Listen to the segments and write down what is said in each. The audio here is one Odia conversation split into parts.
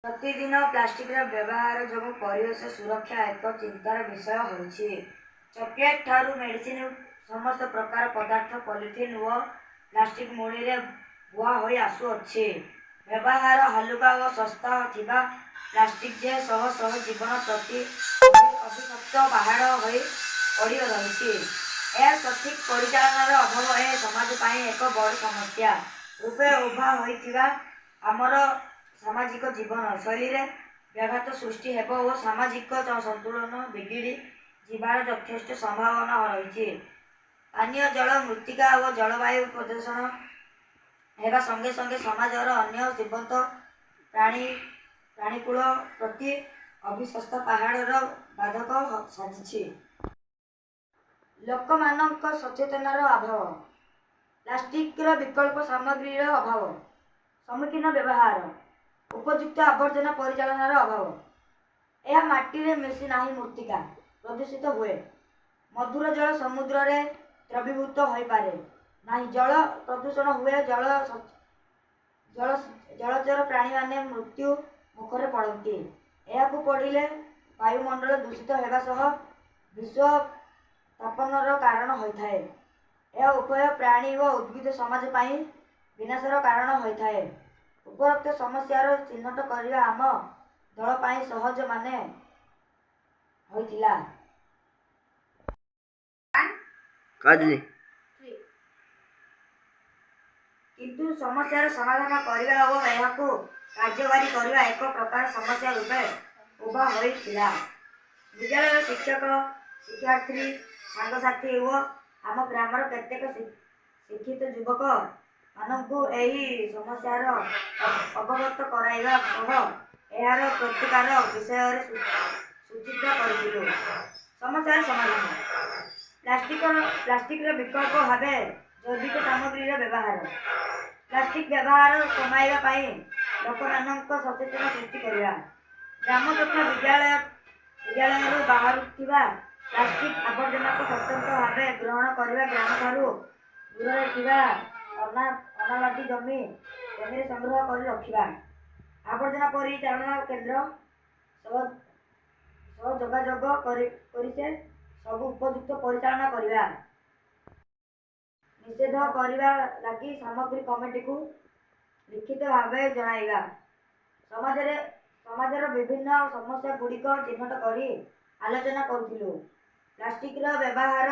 ପ୍ରତିଦିନ ପ୍ଲାଷ୍ଟିକର ବ୍ୟବହାର ଯୋଗୁଁ ପରିବେଶ ସୁରକ୍ଷା ଏକ ଚିନ୍ତାର ବିଷୟ ହୋଇଛି। ଚକୋଲେଟ୍ ଠାରୁ ମେଡିସିନ ସମସ୍ତ ପ୍ରକାର ପଦାର୍ଥ ପଲିଥିନ୍ ଓ ପ୍ଲାଷ୍ଟିକ ମୁଣିରେ ବୁହା ହୋଇ ଆସୁଅଛି। ବ୍ୟବହାର ହାଲୁକା ଓ ଶସ୍ତା ଥିବା ପ୍ଲାଷ୍ଟିକ ଯେ ଶହ ଶହ ଜୀବନ ପ୍ରତି ଅଭିଶପ୍ତ ପାହାଡ଼ ହୋଇ ପଡ଼ି ରହିଛି। ଏହାର ସଠିକ ପରିଚାଳନାର ଅଭାବ ଏ ସମାଜ ପାଇଁ ଏକ ବଡ଼ ସମସ୍ୟା ରୂପେ ଉଭା ହୋଇଥିବା ଆମର ସାମାଜିକ ଜୀବନ ଶୈଳୀରେ ବ୍ୟାଘାତ ସୃଷ୍ଟି ହେବ ଓ ସାମାଜିକ ସନ୍ତୁଳନ ବିଗିଡ଼ି ଯିବାର ଯଥେଷ୍ଟ ସମ୍ଭାବନା ରହିଛି। ପାନୀୟ ଜଳ, ମୃତ୍ତିକା ଓ ଜଳବାୟୁ ପ୍ରଦୂଷଣ ହେବା ସଙ୍ଗେ ସଙ୍ଗେ ସମାଜର ଅନ୍ୟ ଜୀବନ୍ତ ପ୍ରାଣୀକୁଳ ପ୍ରତି ଅଭିଶପ୍ତ ପାହାଡ଼ର ବାଧକ ସାଜିଛି। ଲୋକମାନଙ୍କ ସଚେତନତାର ଅଭାବ, ପ୍ଲାଷ୍ଟିକର ବିକଳ୍ପ ସାମଗ୍ରୀର ଅଭାବ, ସମୀଚୀନ ବ୍ୟବହାର, ଉପଯୁକ୍ତ ଆବର୍ଜନା ପରିଚାଳନାର ଅଭାବ। ଏହା ମାଟିରେ ମିଶି ନାହିଁ, ମୃତ୍ତିକା ପ୍ରଦୂଷିତ ହୁଏ, ମଧୁର ଜଳ ସମୁଦ୍ରରେ ଦ୍ରବୀଭୂତ ହୋଇପାରେ ନାହିଁ, ଜଳ ପ୍ରଦୂଷଣ ହୁଏ, ଜଳଚର ପ୍ରାଣୀମାନେ ମୃତ୍ୟୁ ମୁଖରେ ପଡ଼ନ୍ତି। ଏହାକୁ ପୋଡ଼ିଲେ ବାୟୁମଣ୍ଡଳ ଦୂଷିତ ହେବା ସହ ବିଶ୍ୱ ତାପନର କାରଣ ହୋଇଥାଏ। ଏହା ଉଭୟ ପ୍ରାଣୀ ଓ ଉଦ୍ଭିଦ ସମାଜ ପାଇଁ ବିନାଶର କାରଣ ହୋଇଥାଏ। ଉପରୋକ୍ତ ସମସ୍ୟାର ଚିହ୍ନଟ କରିବା ଆମ ଦଳ ପାଇଁ ସହଜ ମନେ ହୋଇଥିଲା। କାଜଲି। କିନ୍ତୁ ସମସ୍ୟାର ସମାଧାନ କରିବା ଓ ଏହାକୁ କାର୍ଯ୍ୟକାରୀ କରିବା ଏକ ପ୍ରକାର ସମସ୍ୟା ରୂପେ ଉଭା ହୋଇଥିଲା। ବିଦ୍ୟାଳୟର ଶିକ୍ଷକ, ଶିକ୍ଷୟିତ୍ରୀ, ସାଙ୍ଗସାଥୀ ଓ ଆମ ଗ୍ରାମର କେତେକ ଶିକ୍ଷିତ ଯୁବକ ମାନଙ୍କୁ ଏହି ସମସ୍ୟାର ଅବଗତ କରାଇବା ସହ ଏହାର ପ୍ରତିକାର ବିଷୟରେ ସୂଚିତ କରିଥିଲୁ। ସମସ୍ୟାର ସମାଧାନ: ପ୍ଲାଷ୍ଟିକର ବିକଳ୍ପ ଭାବେ ଜୈବିକ ସାମଗ୍ରୀର ବ୍ୟବହାର, ପ୍ଲାଷ୍ଟିକ ବ୍ୟବହାର କମାଇବା ପାଇଁ ଲୋକମାନଙ୍କ ସଚେତନ ସୃଷ୍ଟି କରିବା, ଗ୍ରାମ ତଥା ବିଦ୍ୟାଳୟରୁ ବାହାରୁଥିବା ପ୍ଲାଷ୍ଟିକ ଆବର୍ଜନାକୁ ସ୍ୱତନ୍ତ୍ର ଭାବେ ଗ୍ରହଣ କରିବା, ଗ୍ରାମଠାରୁ ଦୂରରେ ଥିବା ଅନାବାଦୀ ଜମିରେ ସଂଗ୍ରହ କରି ରଖିବା, ଆବର୍ଜନା ପରିଚାଳନା କେନ୍ଦ୍ର ସହ ଯୋଗାଯୋଗ କରି ସେ ସବୁ ଉପଯୁକ୍ତ ପରିଚାଳନା କରିବା, ନିଷେଧ କରିବା ଲାଗି ସାମଗ୍ରୀ କମିଟିକୁ ଲିଖିତ ଭାବେ ଜଣାଇବା, ସମାଜର ବିଭିନ୍ନ ସମସ୍ୟା ଗୁଡ଼ିକ ଚିହ୍ନଟ କରି ଆଲୋଚନା କରୁଥିଲୁ। ପ୍ଲାଷ୍ଟିକର ବ୍ୟବହାର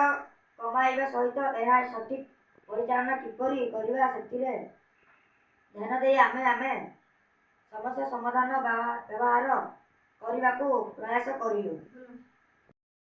କମାଇବା ସହିତ ଏହାର ସଠିକ ପରିଚାଳନା କିପରି କରିବା ସେଥିରେ ଧ୍ୟାନ ଦେଇ ଆମେ ସମସ୍ୟା ସମାଧାନ ବ୍ୟବହାର କରିବାକୁ ପ୍ରୟାସ କରିଲୁ।